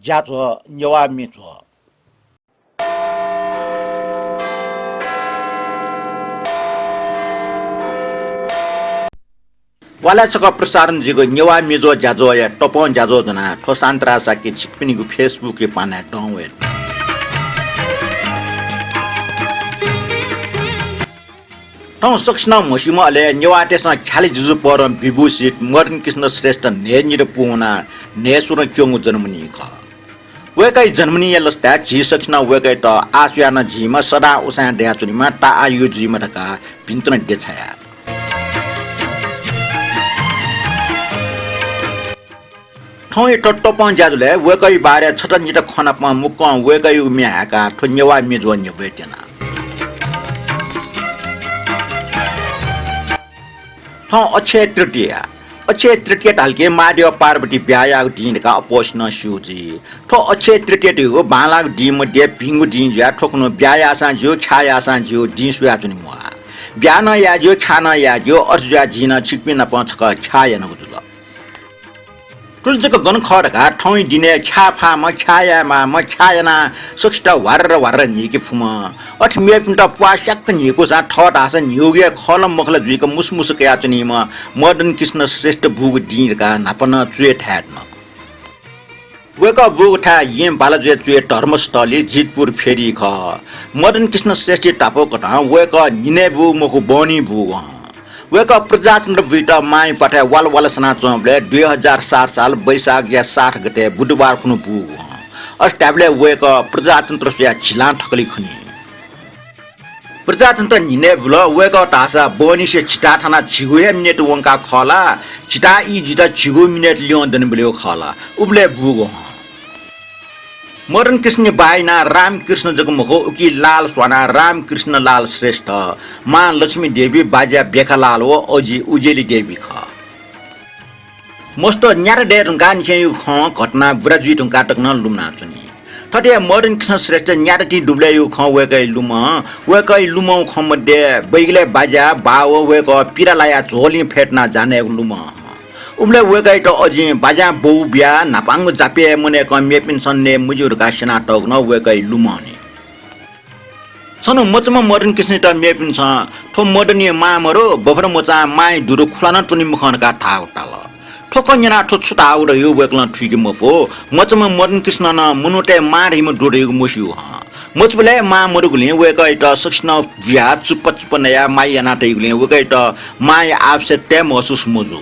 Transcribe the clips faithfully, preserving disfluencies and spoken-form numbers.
ज्याझ्वः नेवाः म्ये ज्वः। वालय् छकः प्रसारण जुइगु नेवाः म्ये ज्वः ज्याझ्वःया तपं ज्याझ्वः ज्वनाः थ्व शान्तराज शाक्य छिकपिनिगु Facebook-या पानाय् दं वये। थौं सकसिनं म्हस्यूम्ह अले नेवाःतय्‌सं ख्यालि जुजुपरं विभूषित मदन कृष्ण श्रेष्ठ न्हय्‌निदँ पूवनाः न्हय्‌स्वरं क्यंगु जन्मदिन खः। वय्‌कःया जन्मदिनया लसताय् झी सकसिनं वय्‌कःयात आः स्वयाः नं जीमा, सदां उसाँय् दयाच्वनीमा, ताःआयु जुइमा धकाः भिंतुना देछाया। थौंया थ्व तपं ज्याझ्वलय् वय्‌कःया बारे छता निता खँ नाप मुक्कं वय्‌कःयागु म्ये हाय्‌काः थ्व नेवाः म्ये ज्वः न्ह्यब्वये त्यना। थौं अक्षय तृतीया। अक्षय तृतीया धाल कि महादेव पार्वती ब्याहा याःगु दिं धकाः अप्वःसिनं स्यू जुइ। थ्व अक्षय तृतीया धइगु बांलाःगु दिं मध्ये भिंगु दिं जुयाः थ्व खुन्हु ब्याहा याःसां ज्यू, ख्याः याःसां ज्यू, दिं स्वयाच्वने म्वाः। ब्याहा नं याये ज्यू, ख्याः नं याये ज्यू, अथे जुयाः जिं नं छिकपिं नाप छकः ख्याः यानागु जुल। थुलि जक गन खः धकाः थौंया दिनय् ख्याः फाःम्ह, ख्याः याये माःम्ह, ख्याः यानाः सकसित ह्वार्र ह्वार्र न्हीके फुम्ह, अथे मेपिन्त प्वाः स्याक्क न्हीकूसां थः धाःसा न्हीगु हे खः ला मखु ला जुइक मुसुमुसु कयाच्वनीम्ह मदन कृष्ण श्रेष्ठ बूगु दिं धकाः न्हापा नं च्वय् थाय् धुन। वय्‌कः बूगु थाय् येँ बालाजुया च्वय् धर्मस्थली जितपुर फेरी खः। मदन कृष्ण श्रेष्ठया धापू कथं वय्‌कः न्हिनय् बूगु मखु, बहनी बूगु हं। वय्‌कः प्रजातन्त्र बुइत मांया प्वाथय् वाल वाल सनाच्वंबलय् दुई हजार सात साल वैशाखया सात गते बुधबार खुन्हु बूगु हं। अथे धायेबलय् वय्‌कः प्रजातन्त्र स्वयाः झिलां थकलि खनी। प्रजातन्त्र न्हिनय् बुल, वय्‌कः धाःसा बहनिसे झिता थानाः झिगू हे मिनेट वंका खः ला, झिता ई जितः झिगू मिनेट ल्यं दनेबलय् खः ला, उबलय् बूगु हं। मदन कृष्णया बाःया नां रामकृष्ण जक मखु, उकी लाल स्वानाः रामकृष्ण लाल श्रेष्ठ, मां लक्ष्मी देवी, बाज्या बेखा लाल व अजि उजेली देवी खः। मस्त न्याता दये धुंकाः निसेंयागु खँ घटना बुरा जुइ धुंकाः तक नं लुमनाच्वनी। थथे मदन कृष्ण श्रेष्ठ न्याता ति दुबलय्‌यागु खँ वय्‌कःया लुमं, वय्‌कःया लुमंगु खँ मध्ये बैगलय् बाज्या, बाः व वय्‌कः पिरा लायाः झ्वलिं फ्यतुनाः जानागु लुमं। उबलय् वय्‌कःयात अजिं बाज्यां बौ बियाः न्हापांगु जाप्यया मनय्‌कं मेपिन्सं नये मज्यू धकाः स्यनातःगु नं वय्‌कःया लुमं नि। छन्हु मचाम्ह मदन कृष्णयात मेपिन्सं थ्व मदनया मां मरु, बफर मचां मांया दुरु खुला नं त्वने मखं धकाः धाःगु ताल। थ्व खँ न्यनाः थ्व छु धाःगु धइगु वय्‌कलं थुइके मफु। मचाम्ह मदन कृष्णं नं मनूतय् मां धइम्ह दु धइगु मस्यू हं। मचाबलय् मां मदुगुलिं वय्‌कःयात सकसिनं बुयाः चुप्पा चुप्पा नयाः माया यानातइगुलिं वय्‌कःयात मांया आवश्यकता महसुस मजू।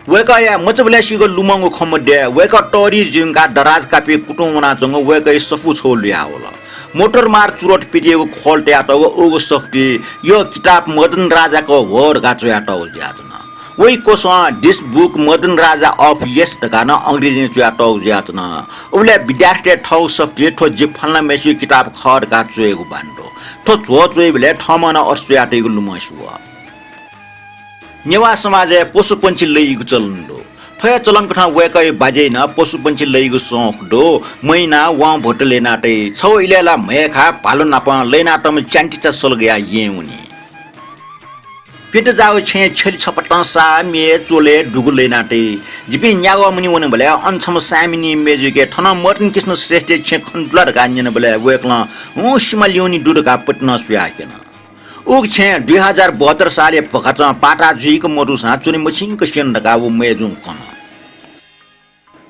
वय्‌कःया मचाबलय् सीगु लुमंगु खँ मध्ये वय्‌कः तःधि जुइधुंकाः दराज कापय् कुतुं वनाच्वंगु वय्‌कःया सफू छगू लुयावल। मोटरमार चुरोट पितियागु ख्वल तयातःगु उगु सफुतिइ किताब मदन राजायागु खः धकाः च्वयातःगु जुयाच्वन। वइ कोसं This Book Madan Raja of Yesh धकाः नं अंग्रेजीं च्वयातःगु जुयाच्वन। उबलय् विद्यार्थीतय् थःगु सफुतिइ थ्व जि फलानाम्हय्‌सिगु किताब खः धकाः च्वयेगु बानी दु। थ्व झ्वः च्वइबलय् थःम्हं नं अथे च्वयातइगु लुमं स्यू। नेवाः समाजय् पशुपंक्षी लइगु चलन दु। थ्वया चलन कथं वय्‌कःया बाज्यां नं पशुपंक्षी लइगु सौख दु। मैना वं भोत लय्‌नातइ। छगू इलय् ला म्हय्‌खा भालु नापं लय्‌नातःम्ह च्यान्टिचा सलगया येँ वनी। प्यन्त जाःगु छेँय् छ्यलि छपतं सा, म्ये, च्वले, दुगु लय्‌नातइ। जिपिं न्यागः मुने वनेबलय् अन छम्ह सायमिनी मय्‌जुयाके थन मदन कृष्ण श्रेष्ठया छेँ खने दु ला धकाः न्यनाबलय् वय्‌कलं हुँ सिमा ल्यूने दु धकाः पतिनं स्वयाः क्यन। उगु छेँय् दुई हजार बहत्तर सालया भुखाचं पाता जुइक मदुसां च्वने मछिंक स्यन धकाः व मय्‌जुं कन।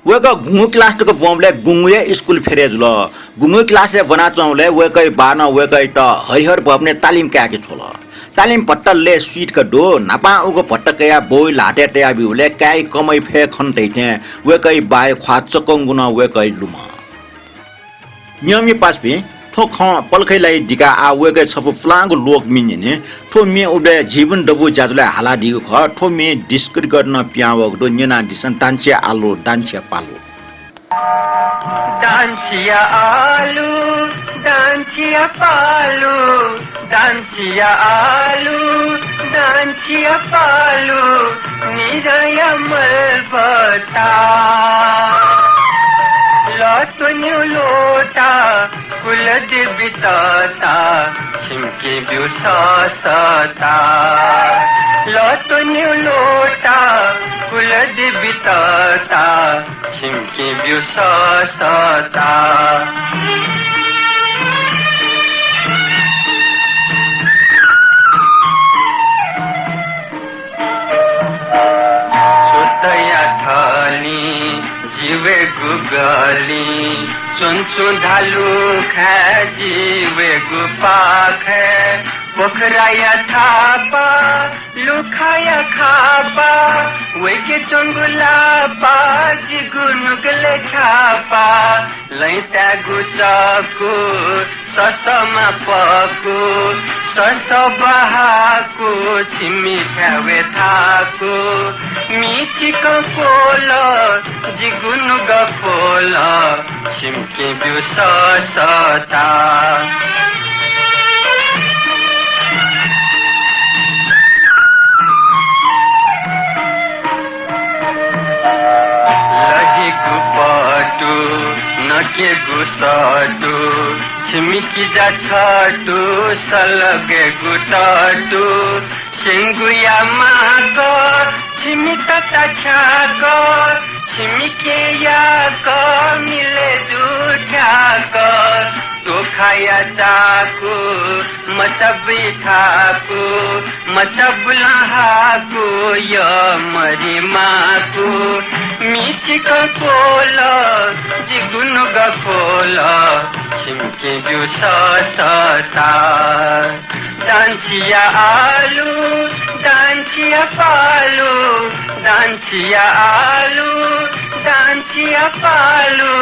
वय्‌कः गुंगू क्लास तक ब्वंबलय् गुंगू हे स्कुल फेरय् जुल। गुंगू क्लासय् ब्वनाच्वंबलय् वय्‌कःया बाःनं वय्‌कःयात हरिहर भवनय् तालिम कायेके छ्वल। तालिम भत्ता लय् स्वीतक दु। न्हापां उगु भत्ता कयाः बौया ल्हातय् तयाब्यूबलय् काय्‌या कमय् फय् खन धइथें वय्‌कःया बाःया ख्वाः चक्कंगु नं वय्‌कःया लुमं। नियमया पासापिं, थ्व खँ पलखय् लाइ दिकाः आः वय्‌कःया छपु पुलांगु लोक म्ये न्यने। थ्व म्ये उबलय् जीवन दबू ज्याझ्वलय् हालादीगु खः। थ्व म्ये Discovery-गत नं पिहां वःगु दु, न्यनादिसँ। दान्छिया आलु, दान्छिया पालु। दान्छिया आलु, दान्छिया पालु, दान्छिया आलु, दान्छिया पालु, निराया मलबता। लत्वन्यु लोटा, कुलदेवी तता, छिमके ब्यू ससता। लत्वन्यु लोटा, कुलदेवी तता, छिमिके ब्यू सःसःता। च्वतया थलि, जि वयेगु गलि, च्वंच्वं धालु खाय्, जि वयेगु पाखाय्, पोखराया थापा, लुखाया खापा, वय्के च्वंगु लापा, जिगु नुगलय् छापा, लँय् ताय्गु चकु, ससमा पकु, सस बहाकु, छिमि थाय् वये थाकु, मिचिकं क्वल, जिगु नुगः ख्वल, छिमिके ब्यू सःसःता। लहिगु पटु, नकेगु सटु, छिमि किजा छटु, सलगय्गु तटु, स्यंगुया माक, छिमि तता छ्याक, छिमिके याक, मिले जू ध्याक, तोखाया चाकु, मचाबुइ थाकु, मचाबुलं हाकु, यः मरि माकु, मिचिकं क्वल, जिगु नुगः ख्वल, छिमिके ब्यू सःसःता। दान्छिया आलु, दान्छिया पालु, दान्छिया आलु, दान्छिया पालु,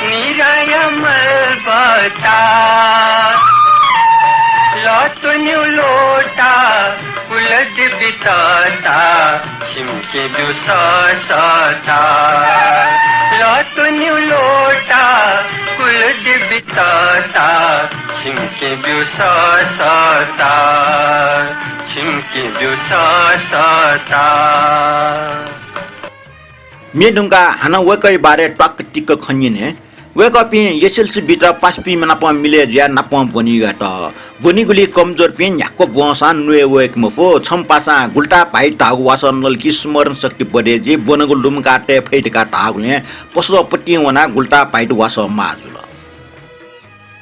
निराया मलबता। लतुन्यु लोटा, कुलदेवी तता, छिमिके ब्यू सःसःता। लतुन्यु लोटा, कुलदेवी तता, छिमिके ब्यू सःसःता, छिमिके ब्यू सःसःता। म्ये धुंकाः हानं वय्कःया बारे त्वाक्क तिक्क खँ न्यने। वय्कःपिं एसएलसी बीत पासापिं नाप मिलय् जुयाः नापं ब्वने यात। ब्वनीगुलिइ कमजोरपिं न्ह्याक्व ब्वंसां नुगः वय्के मफु। छम्ह पासां गुल्टा भाइट धाःगु वासः नल कि स्मरण शक्ति बढे जुइ, ब्वनेगु लुमंकाः तये फइ धकाः धाःगुलिं पसलपतिं वनाः गुल्टा भाइट वासः माः जुल।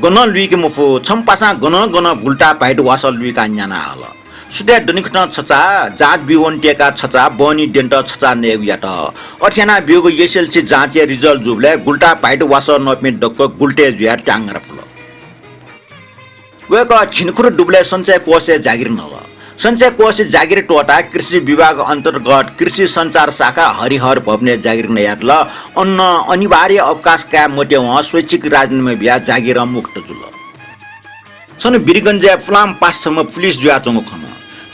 गनं लुइके मफु, छम्ह पासां गनं गनं गुल्टा भाइट वासः लुइकाः न्याना हल। सुथय् दनिकथं छचाः, जाँच ब्यूवनेत्यय्काः छचाः, बहनी द्यनेत छचाः नयेगु यात। अथे यानाः ब्यूगु एसएलसी जाँचया रिजल्ट जूबलय् गुल्टा भाइट वासः नःपिं दक्व गुल्टे जुयाः त्याङ्गर फुल। वय्कः झिंखुदँ दुबलय् सञ्चय कोषय् जागिर नल। सञ्चय कोषय् जागिर त्वःताः कृषि विभाग अन्तर्गत कृषि सञ्चार शाखा हरिहर भवनय् जागिर नयादिल। अन अनिवार्य अवकाश काये मत्यवं स्वैच्छिक राजीनामा बियाः जागिरं मुक्त जुल। छन्हु वीरगञ्जय् पुलांम्ह पासा छम्ह पुलिस जुयाच्वंगु खन।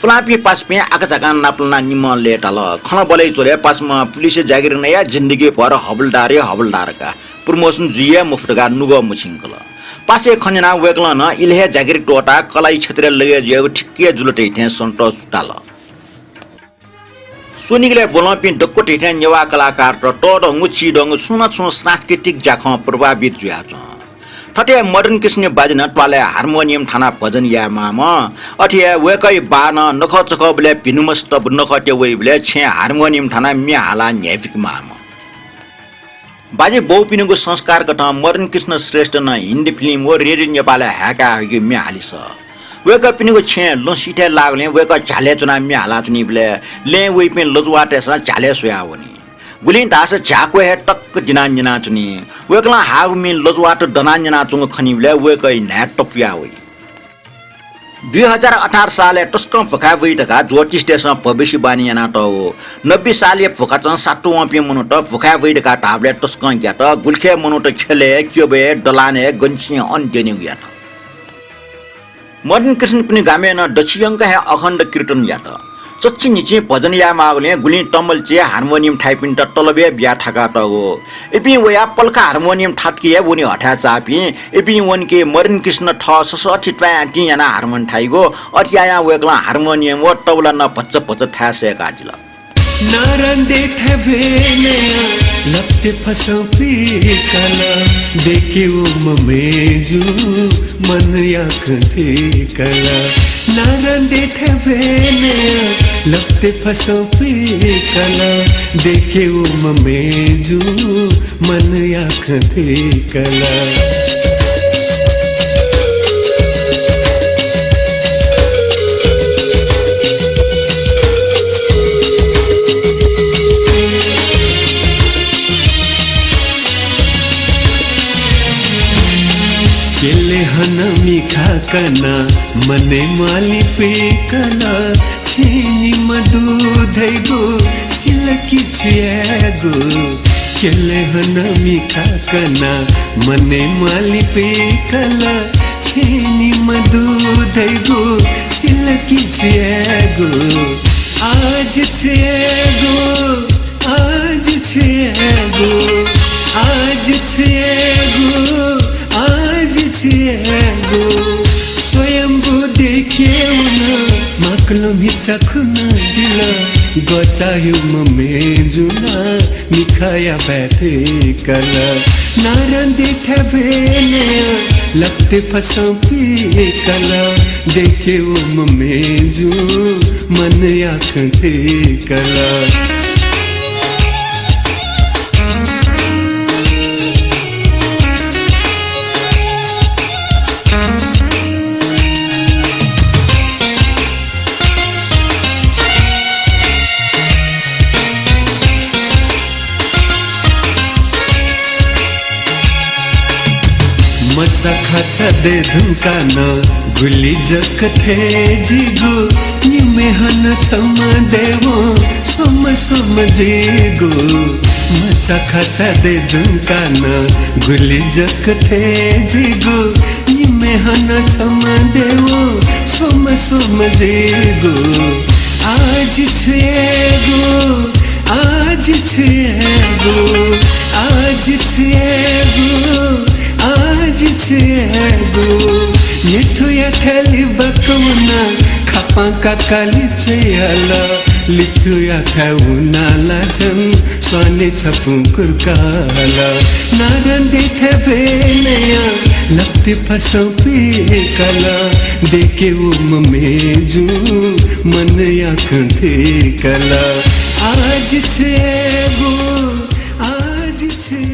पुलांपिं पासापिं आकाझाकां नापलानाः निम्हं लय्ताल। खँ ल्हानाबलय् च्वलय् पासाम्ह पुलिसय् जागिर नयाः जिन्दगीभर हवलदार हे हवलदार का, प्रमोसन जुइ हे मफु धकाः नुगः मछिंकल। पासाया खँ न्यनाः वय्कलं नं इलय् हे जागिर त्वःताः कलाइ क्षेत्रय् लगे जुयागु ठिक्क जुल धइथें सन्तोष ताल। स्वनिगलय् ब्वलंपिं दक्व धइथें नेवाः कलाकारत तःधंगु चिधंगु छुं न छुं सांस्कृतिक ज्याखं प्रभावित जुयाच्वं। थथे मदन कृष्ण बाजे नं त्वालय् हार्मोनियम थानाः भजन यायेमाःम्ह, अथे हे वय्कःया बाः नं नखःचखःबलय् भिंम्ह स्तब्ध नखःतय् वइबलय् छेँय् हार्मोनियम थानाः म्ये हालाः न्ह्याइपुकेमाःम्ह। बाजे बौपिनिगु संस्कार कथं मदन कृष्ण श्रेष्ठ नं हिन्दी फिल्म व रेडियो नेपालय् हाय्काः हाइगु म्ये हालिसः। वय्कःपिनिगु छेँ लँ सिथय् लाःगुलिं वय्कः झ्यालय् च्वनाः म्ये हालाच्वनीबलय् लँय् वइपिं लजुवातय्सं झ्यालय् स्वयाः वनी। गुलिं धाःसा झ्याक्व हे टक्क दिनाः न्यनाच्वनी। वय्कलं हाःगु म्ये लजुवात दनाः न्यनाच्वंगु खनीबलय् वय्कःया न्हाय् तपुयाः वइ। दुई हजार अठार सालय् तसकं भुखाय् वइ धकाः ज्योतिषतय्सं भविष्यवाणी यानातःगु। नब्बे सालया भुखाचं सातुवंपिं मनूत भुखाय् वइ धकाः धाःबलय् तसकं ग्यात। गुलिखय् मनूत ख्यलय्, क्यबय्, दलानय्, गनचिं अन द्यनेगु यात। मदन कृष्णपिनि गामय् नं दछियंक हे अखण्ड कीर्तन यात। चच्छि न्हिच्छि भजन यायेमाःगुलिं गुलिं तमल्चे हार्मोनियम थाइपिन्त तलब हे बियाः थाकातःगु। इपिं वयाः पलख हार्मोनियम थातुके हे वने हथाय् चाःपिं। इपिं वनके मदन कृष्ण थः ससःथि त्वाँय् तिं यानाः हार्मोनियम थाइगु। अथे यायां वय्कलं हार्मोनियम व तबला नं भचा भचा थाय् सय्कादिल। नारां देथाय् भ्वय् नयाः लप्ते फसं पिकाल, देके उम्ह मय्जु मनया खँ थुइकाल। नारां देथाय् भ्वय् नयाः लप्ते फसं पिकल, देके उम मेजु, मन याखं थेकल। केले हन मिखा कना, मने माली पिकल, खिनि मदु धैगु, सिलकि छुयागु। केले हन मिखा कना, मने माली पिकल, खिनि मदु धैगु, सिलकि छुयागु। आज छुयागु, आज छुयागु, आज छुयागु, आज छुयागु। स्वयम्भू देके उन, माकलं म्हिचा खुना दिल। गचायुम मेजुना, मिखाया बाय् थेकल। नारां देथाय् भ्वय् नया, लप्ते फसं पिकल। देके उम मेजु, मन याखं थेकल। मचा खाचा दये धुंकाः नं गुलि जक थय् जिगु, निम्हय् हन छम्ह दयेवं स्वम्ह स्वम्ह जिगु। मचा खाचा दये धुंकाः नं गुलि जक थय् जिगु, निम्हय् हन छम्ह दयेवं स्वम्ह स्वम्ह जिगु। आज छुयागु, आज छुयागु, आज छुयागु, आज छुयागु। निथुया थ्यंलि बकवना, खापां काकालि चयाल। लिथुया थ्यंवना ला झं स्वाने छपुं कुर्काल। नारां देथाय् भ्वय् नया, लप्ते फसं पिकल। देके उम मेजु, मन याखं थेकल। आज छेगु, आज छेगु।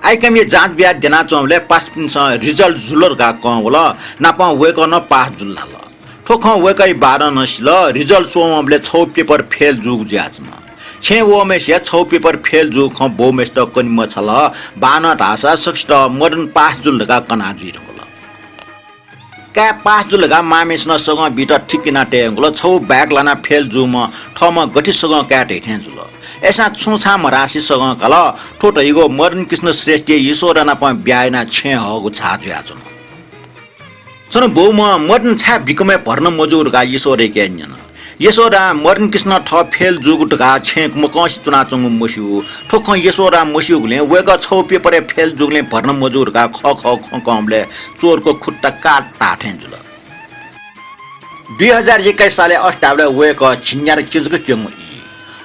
आइकमय् जाँच बियाः द्यनाच्वंबलय् पासापिन्सं result जुल धकाः कं वल, नापं वय्कः नं पास जुल धाल। थ्व खँ वय्कःया बाःनं नं सिल, result स्वंवंबलय् छगू paper fail जूगु जुयाच्वन। छेँय् वःम्हय्सिया छगू paper fail जूगु खँ बौम्हय्सित कने मछाल, बाःनं धाःसा सकसित मदन पास जुल धकाः कना जुइ धुंकल। काय् पास जुल धकाः मांम्हय्सिनं सगं बित ठीक याना तये धुंकल, छगू बाहेक लानाः fail जूम्ह थःम्हं गथे सगं काये धइथें जुल। अय्सां छुं छां मधासे सगं काल, थ्व धइगु मदन कृष्ण श्रेष्ठया यशोदा नाप ब्याहा यानाः छेँय् हःगु छाः जुयाच्वन। छन्हु बौम्हं मदन छाय् बिकमय् भर्ना मजूगु धकाः यशोदायाके न्यन। यशोदां मदन कृष्ण थः fail जूगु धकाः छेँय् मकंसे च्वनाच्वंगु मस्यू। थ्व खँ यशोदां मस्यूगुलिं वय्कः छगू paper-य् fail जूगुलिं भर्ना मजूगु धकाः खः खः खँ कंबलय् च्वरकू खुत्ता काः ताः थें जुल। दुई हजार एक्काइस सालय् अथे धाःबलय् वय्कः झिंन्यादँ केजक क्यंगु ई।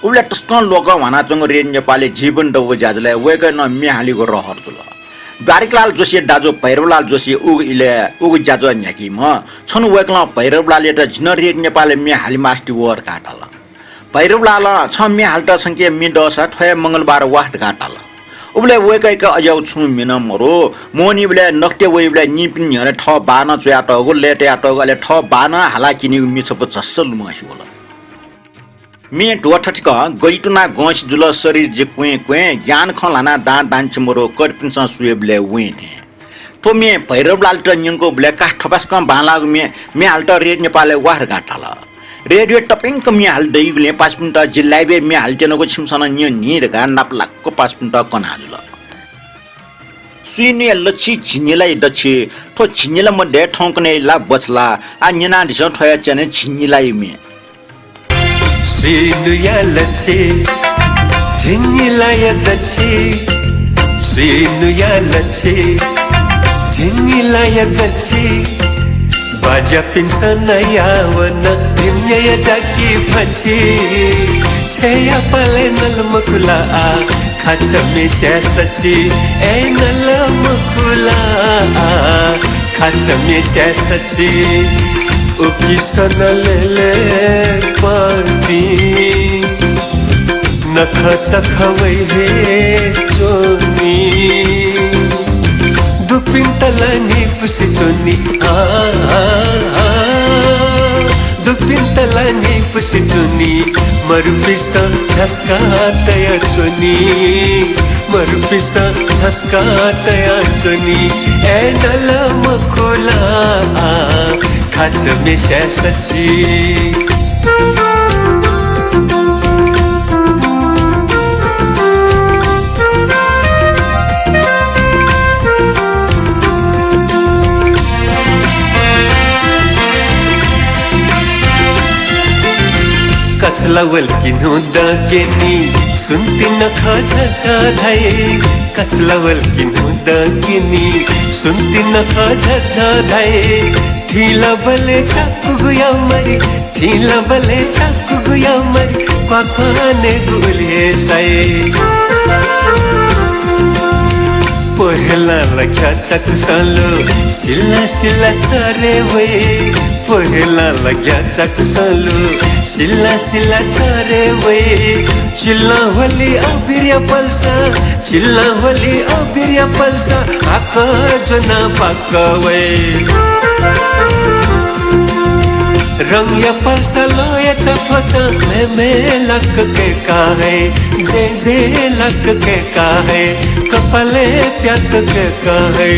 उबलय् तसकं लोकं ह्वानाच्वंगु रेडियो नेपालय् जीवन दबू ज्याझ्वलय् वय्कःया नं म्ये हालेगु रहर जुल। द्वारिकालाल जोशीया दाजु भैरवलाल जोशी उगु इलय् उगु ज्याझ्वः न्ह्याकीम्ह छन्हु वय्कलं भैरवलालयात जिं नं रेडियो नेपालय् म्ये हाले मास्ति वः धकाः धाल। भैरवलालं छं म्ये हालेत संके म्ये दःसा थ्व हे मंगलबार वा धकाः धाल। उबलय् वय्कःयाके अज्याःगु छुं म्ये नं मदु। मोहनीबलय् नखःतय् वइबलय् निंपिनि न्ह्यःने थः बाःनं च्वयातःगु, लय् तयातःगु, अले थः बाःनं हालाः क्यनीगु म्ये छपु झस्स लुमंसे वल। म्ये ध्वथथिकं गजितुना गंसि जुल, शरीर जि क्वें क्वें, ज्ञान खँ ल्हानाः दां दांछि मदु, कर्पिन्सं स्वयेबलय् वें थें। थ्व म्ये भैरवलालयात न्यंकूबलय् का थपासकं बांलाःगु म्ये, म्ये हालेत रेडियो नेपालय् वा धकाः धाल। रेडियोय् तप्यंक म्ये हाले दइगुलिं पासापिन्त जि live-य् म्ये हाले त्यनागु छिमिसं नं न्यनी धकाः नापलाक पासापिन्त कना जुल। सुइनुया लच्छि झिंनिलाया दच्छि, थ्व झिंनिला मध्ये थौंकन्हय् ला बछला, आः न्यनादिसँ थ्वया च्यान्हय् झिंनिलाया म्ये। सुइनुया लच्छि, झिंनिलाया दच्छि, सुइनुया लच्छि, झिंनिलाया दच्छि। बाज्यापिन्सं नयावन धिमन्याया जाकि भछि। छेँया पालय् नल मखुला आः खाछ म्ये स्याये सछि। ए नल मखुला आः खाछ म्ये स्याये सछि। उकिसन लेले पति नखचख वइ हे च्वनी। दुपिन्त ला न्हिपुसे च्वनी, आ, आ, आ। दुपिन्त ला न्हिपुसे च्वनी। मरुपिसं झस्का तया च्वनी। मरुपिसं झस्का तया च्वनी। ए नल मखुला, आ, खाच मेस्या सछि। कछला वल कि न्हू दकेनी, सुन्ति नखः झझ धाइ। कछला वल कि न्हू दकेनी, सुन्ति नखः झझ धाइ। थिंलाबलय् चाकुगु यामरी, थिंलाबलय् चाकुगु यामरी, क्वाक्वानेगु उलि हे साइ। पोहेलां लाग्या चाकुसं लु सिला सिला चरे वइ। पोहेलां लाग्या चाकुसं लु सिला सिला चरे वइ। चिल्लां ह्वली अबिरया पल्सा, चिल्लां ह्वली अबिरया पल्सा, आकः ज्वनाः पाकः वइ। रंगया पल्सा लःया चाफ्वचां, म्हें म्हें लाक कय्का हइ, जें जें लाक कय्का हइ, कपालय् प्यात कय्का हइ।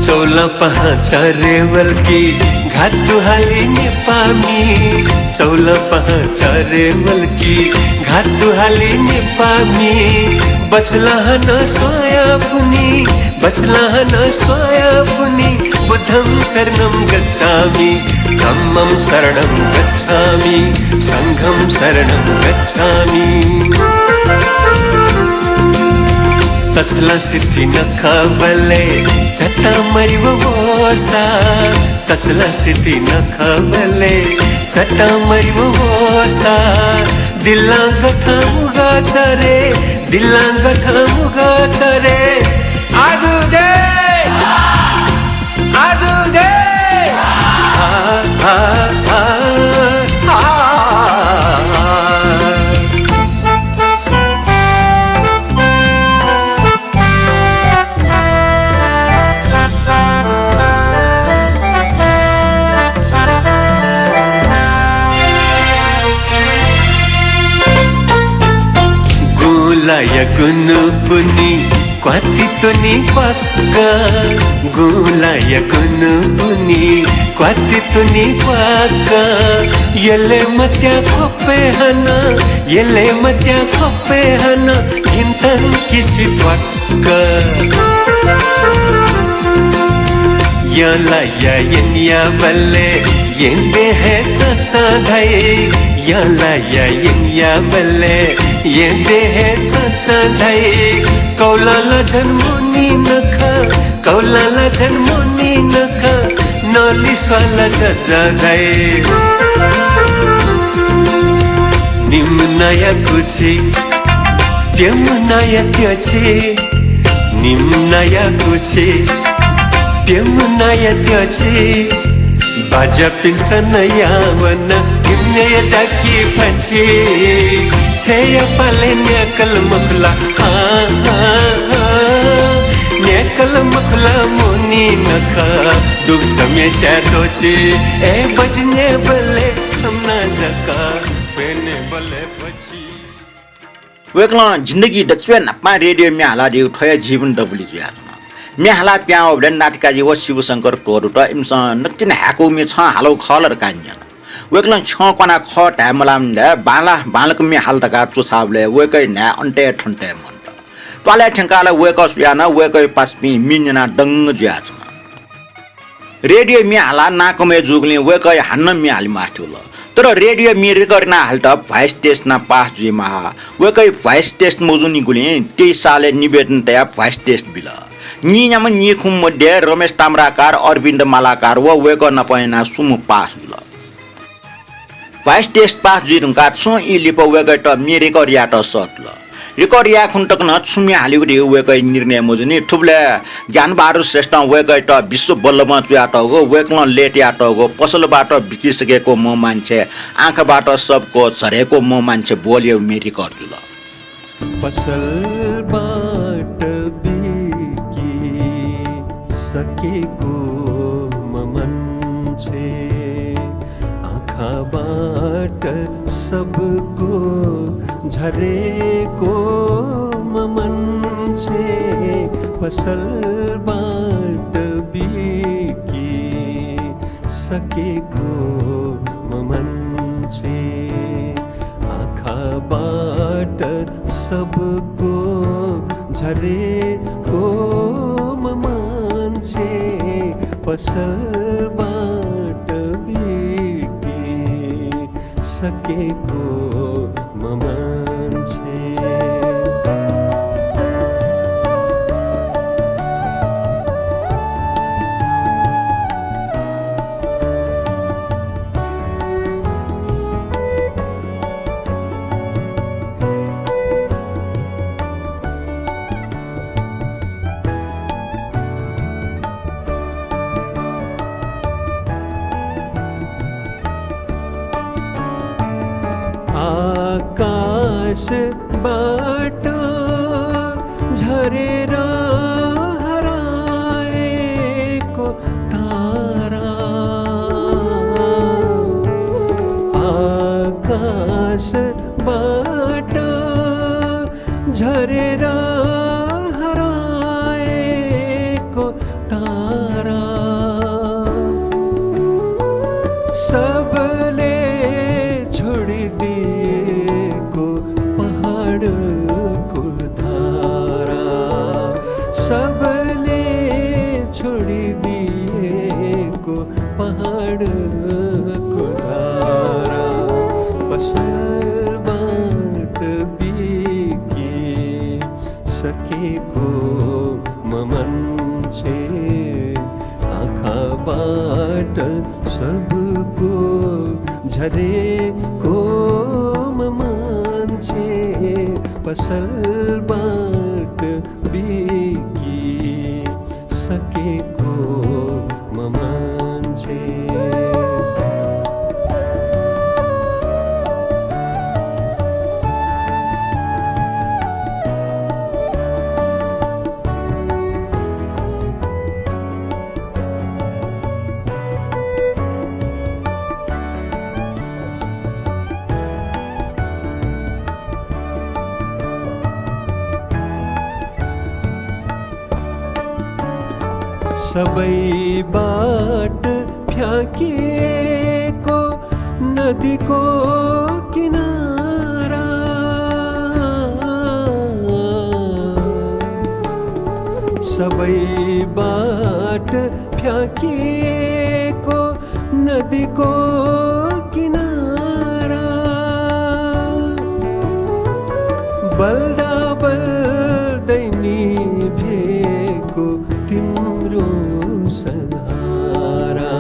चौलां पाहां चरे वल कि घातु हाली नेपाःमि। चौलां पाहां चरे वल कि घातु हाली नेपाःमि। बचलां हानं स्वांया पुनि, बचलां हानं स्वांया पुनि, बुद्धं शरणं गच्छामि, धम्मं शरणं गच्छामि, संघं शरणं गच्छामि। तछलां सिथि नखःबलय् चतां मरि वःसा, तछलां सिथि नखःबलय् चतां मरि वःसा, दिल्लां गथां मुगा चरे, दिल्लां गथां मुगा चरे। आजु दे, आजु दे। आ, आ, आ, आ। गुँलाया गुनु पुनि क्वाति तुनि क्वाक्क, गुँलाया गुनु पुनि क्वाति तुनि क्वाक्क। यले मत्या ख्वपय् हानं, यले मत्या ख्वपय् हानं, घिन्तं किसि त्वाक्क। यंलाया यंयाबलय् यंदे हे चचां धाइ। यंलाया यंयाबलय् यंदे हे चचां धाइ। कौलां ला झन मोनी नखः, कौलां ला झन मोनी नखः, नलिस्वां ला झझ धाइ। निम्ह नाया कुछि, प्यम्ह नाया त्यछि, निम्ह नाया कुछि, प्यम्ह नाया त्यछि। बाज्यापिन्सं नयावन, निम्हया जाकि फछि। छेँया पालय् न्याकल मखुला, हाँ, हाँ, हाँ। न्याकल मखुला मोनी नखः, दुगु छम्ह स्याये त्वःछि। ए बज्याःबलय् छम्ह नां जक, प्यनेबलय् फछि। वय्कलं जिन्दगी दक्वसिबय् न्हापां रेडियो म्ये हालादीगु थ्वया जीवन दबुलिइ जुयाच्वन। म्ये हालाः पिहां वःबलय् नातिकाजी व शिवशंकर त्वःतूत इमिसं नकतिनि हाय्कूगु म्ये छं हालागु खः ला धकाः न्यन। वय्कलं छ्यं क्वानाः खः धाये मलाःबलय् बांलाः बांलाक म्ये हाल धकाः च्वछाःबलय् वय्कःया न्हाय् अन्तय् थन्त हे मन्त। त्वालय् थ्यंकाः ला वय्कः स्वयाः नं वय्कःया पासापिं मि न्यनाः दंग जुयाच्वन। रेडियो म्ये हालाः नां कमय् जूगुलिं वय्कःया हानं म्ये हाले मास्ति वल। तर रेडियो म्ये record याना हालेत voice test नं pass जुइमाः। वय्‌कःया voice test मजूनिगुलिं तेइस सालय् निवेदन तयाः voice test बिल। नीन्याम्ह नीखुम्ह मध्ये रमेश ताम्राकार, अरविन्द मालाकार व वय्‌कः नाप यानाः स्वम्ह pass जुल। Voice test pass जुइ धुंकाः छुं ई लिपा वय्‌कःयात म्ये record यायेत सःतल। Record याये खुन्हु तक नं छुं म्ये हालेगु धइगु वय्‌कःया निर्णय मजूनि। थुबलय् ज्ञानबहादुर श्रेष्ठं वय्‌कःयात विश्व बल्लभं च्वयातःगु, वय्‌कलं लय्‌तायातःगु पसलबाट बितिसकेको म्ह मान्छे, आँखाबाट सबको झरेको म्ह मान्छे बोलया म्ये record जुल। पसलबाट बिकी सकेको म मान्छे, आँखाबाट सबको झरेको म मान्छे, पसलबाट बिकी सकेको म मान्छे, आँखाबाट सबको झरेको म मान्छे, पसलबाट बिकी सकेको म मान्छे। आकाशबाट झरेर हराएको तारा, आकाशबाट झरेर हराएको तारा, सबले छोडिदिएको पहाडको धारा, सबले छोडिदिएको पहाडको धारा, पसलबाट बिकी सकेको म मान्छे, आँखाबाट सबको झरेको म मान्छे, पसलबाट बिकी सकेको म मान्छे। सबैबाट फ्याँकिएको नदीको किनारा, सबैबाट फ्याँकिएको नदीको किनारा, बल्दा बल्दै निभेको तिम्रो सहारा,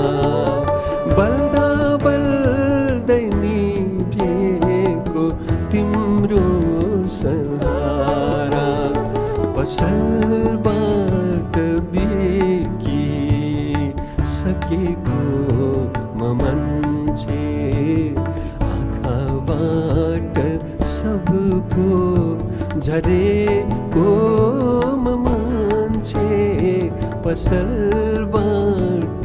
बल्दा बल्दै निभेको तिम्रो सहारा, पसलबाट बिकी सकेको म मान्छे, आँखाबाट सबको झरेको म मान्छे, पसलबाट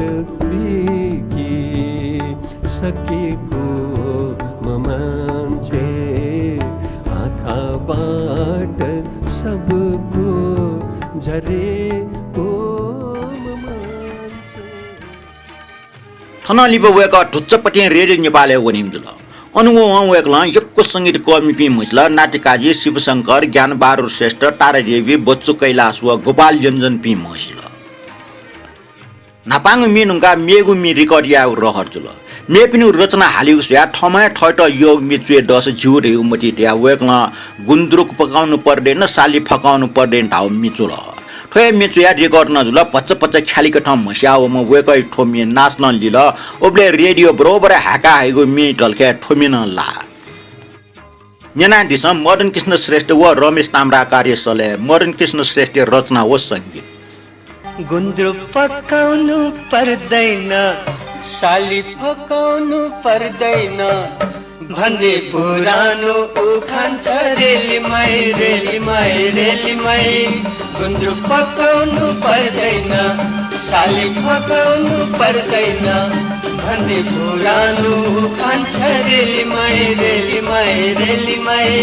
बिकी सकेको म मान्छे, आँखाबाट सबको झरेको म मान्छे। थनं लिपा वय्‌कः धुच्चापतिं रेडियो नेपालय् वनेगु जुल। अन वं वय्‌कलं यक्व संगीतकर्मीपिं म्हसिल, नातिकाजी शिवशंकर, ज्ञानबहादुर श्रेष्ठ, तारादेवी, बच्चु कैलाश व गोपाल योञ्जनपिं म्हसिल। न्हापांगु म्ये धुंकाः मेगु म्ये record यायेगु रहर जुल। मेपिनिगु रचना हालीगु स्वयाः थःम्हं हे थःत यःगु म्ये च्वय् दःसा ज्यू धयागु मतिइ तयाः वय्कलं गुन्द्रुक पकाउनु पर्दैन, साली फकाउनु पर्दैन धाःगु म्ये च्वल। थ्व हे म्ये च्वयाः record नं जुल। भचा भचा ख्यालिकथं म्हस्याः वःम्ह वय्कःया थ्व म्ये नासलं लिल। उबलय् रेडियो बरोबर हाय्का हइगु म्ये धलखय् थ्व म्ये नं लाः। न्यनादिसँ मदन कृष्ण श्रेष्ठ व रमेश ताम्राकारया सलय् मदन कृष्ण श्रेष्ठया रचना व संगीत। गुन्द्रुक पकाउनु पर्दैन, साली फकाउनु पर्दैन भन्ने पुरानो उखान छ। रेली माई, रेली माई, रेली माई। गुन्द्रुक पकाउनु पर्दैन, साली फकाउनु पर्दैन भन्ने पुरानो उखान छ। रेली माई, रेली माई, रेली माई।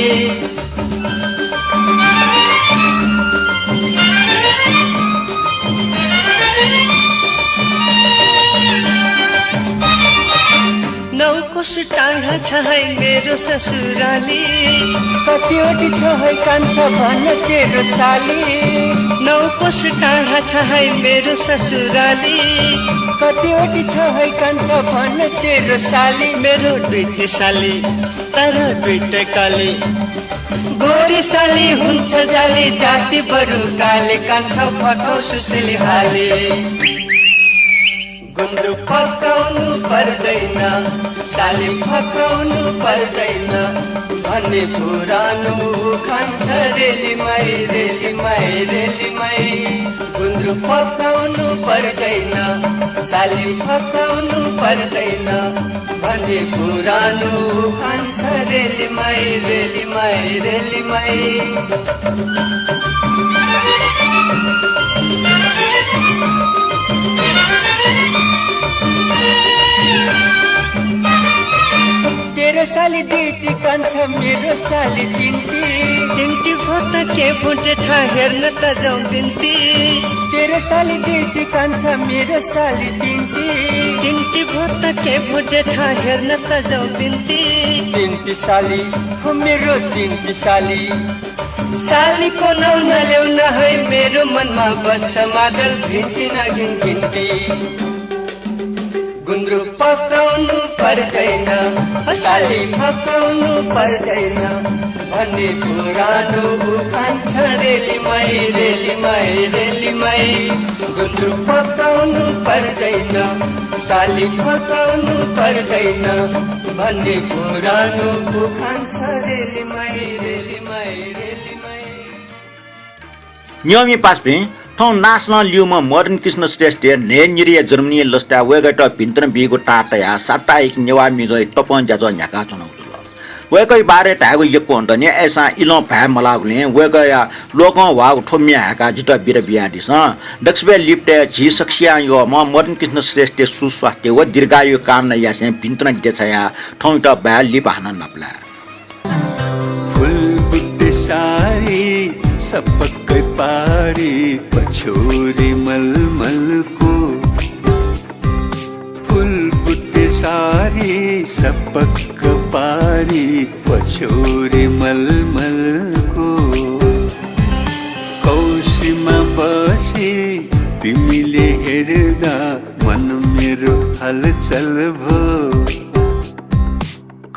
नौ कोस टाढा छ है मेरो ससुराली। कतिवटी छ है कान्छा भन तेरो साली। नौ कोस टाढा छ है मेरो ससुराली। कतिवटी छ है कान्छा भन तेरो साली। मेरो दुईटी साली, तर दुईटै काली। गोरी साली हुन्छ जाली, जाति बरु काली, कान्छा फकाउ सुसेली हाली। गुन्द्रुक पकाउनु पर्दैन, साली फकाउनु पर्दैन भन्ने पुरानो उखान छ। रेली माई, रेली माई, रेली माई। गुन्द्रुक पकाउनु पर्दैन, साली फकाउनु पर्दैन भन्ने पुरानो उखान छ। रेली माई, रेली माई, रेली माई। तेरो साली दुईटी कान्छा, मेरो साली तिनटी। तिनटी भोत के भुटे था हेर्न त जाउँ बिन्ती। तेरो साली दुईटी कान्छा, मेरो साली तिनटी। तिनटी भोत के भुटे था हेर्न त जाउँ बिन्ती। तिनटी साली, हो मेरो तिनटी साली। सालीको नाउँ नलेउ न है, मेरो मनमा बस्छ मादल भिन्ती नागिन भिन्ती। गुन्द्रुक पकाउनु पर्दैन, साली फकाउनु पर्दैन भन्ने पुरानो उखान छ। रेली माई, रेली माई, रेली माई। गुन्द्रुक पकाउनु पर्दैन, साली फकाउनु पर्दैन भन्ने पुरानो उखान छ। रेली माई, रेली माई, रेली माई। नियमि पासापिं, थौं नासलं ल्यूम्ह मदन कृष्ण श्रेष्ठया न्हय्निरिया जन्मदिनया लसताय् वय्कःयात भिंतुना बीगु ताः तयाः साप्ताहिक नेवाः म्युझंया तपं ज्याझ्वः न्ह्याकाच्वनागु जुल। वय्कःया बारे धायेगु यक्व दनि, अय्सां इलं भाय् मलाःगुलिं वय्कःया लोकं ह्वाःगु थ्व म्ये हाय्काः जितः बिदा बियादिसँ। दकसिबय् लिपतय् झी सकसियां यःम्ह मदन कृष्ण श्रेष्ठया सुस्वास्थ्य व दीर्घायु कामना यासें भिंतुना देछायाः थौंयात बाय् लिपा हानं नापलाये। फुलबुट्टे सारी सपक्कै पारी पछ्यौरी मलमलको। फुलबुट्टे सारी सपक्क पारी पछ्यौरी मलमलको। कौसीमा बसी तिमीले हेर्दा मन मेरो हलचल भो।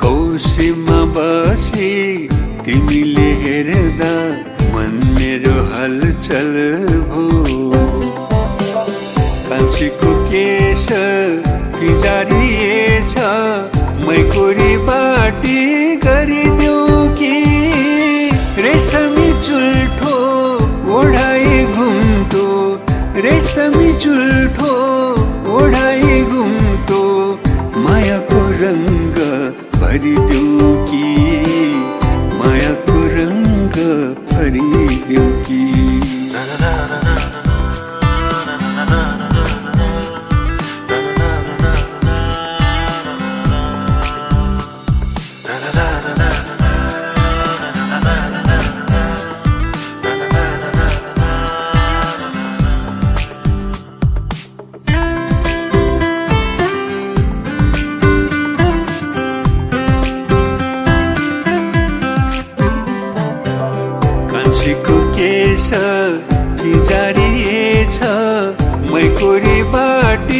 कौसीमा बसी तिमीले हेर्दा मन मेरो हलचल भो। कान्छीको केश फिंजारिएछ, मैकोरी बाटी गरिदेऊ कि। रेशमी चुल्ठो ओढाइ घुम्टो, रेशमी चुल्ठो ओढाइ घुम्टो, मायाको रंग भरिदेऊ कि, मायाको रंग भरिदेऊ कि। कान्छीको केश फिंजारिएछ, मैकोरी बाटी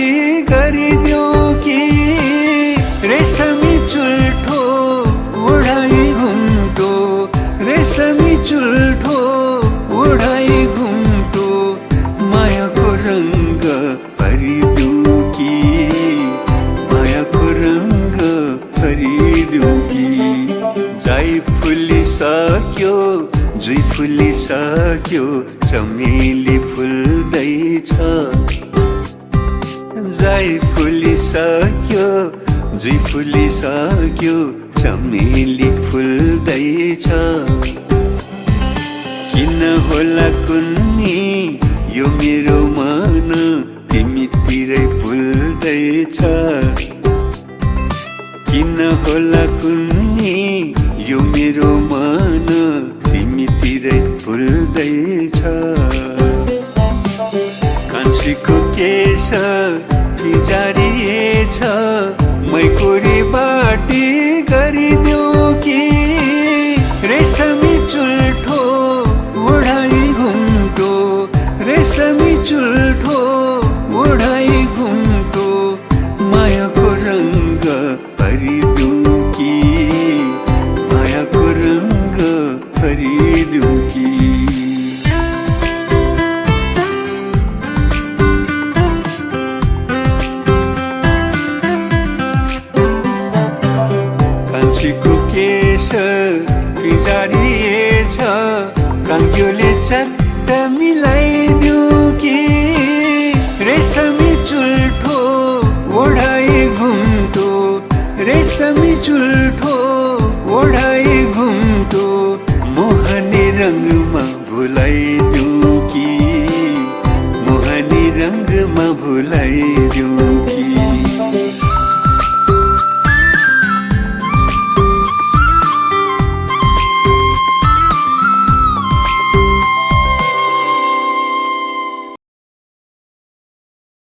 सक्यो, जुइ फुलिसक्यो, चमेली फुल्दैछ। जाई फुलिसक्यो, जुइ फुलिसक्यो, चमेली फुल्दैछ। किन होला कुन्नी यो मेरो मन तिमीतिरै भुल्दैछ? किन होला कुन्नी यो मेरो मन तिमीतिरै भुल्दैछ? कान्छीको केश फिंजारिएछ, मैकुरी बाटी गरिदेऊ कि? रेशमी चुल्ठो ओढाइ घुम्टो, रेशमी चुल्ठो ओढाइ घुम्टो, मायाको रंग भरिदेऊ कि? मायाको रंग भरिदेऊ कि? कान्छीको केश फिंजारिएछ, कांग्योले चट्ट मिलाइदेऊ कि? रेशमी चुल्ठो ओढाइ घुम्टो, रेशमी चुल्ठो ओढाइ घुम्टो, मोहनी रंगमा भुलाइदेऊ कि? मोहनी रंगमा भुलाइदेऊ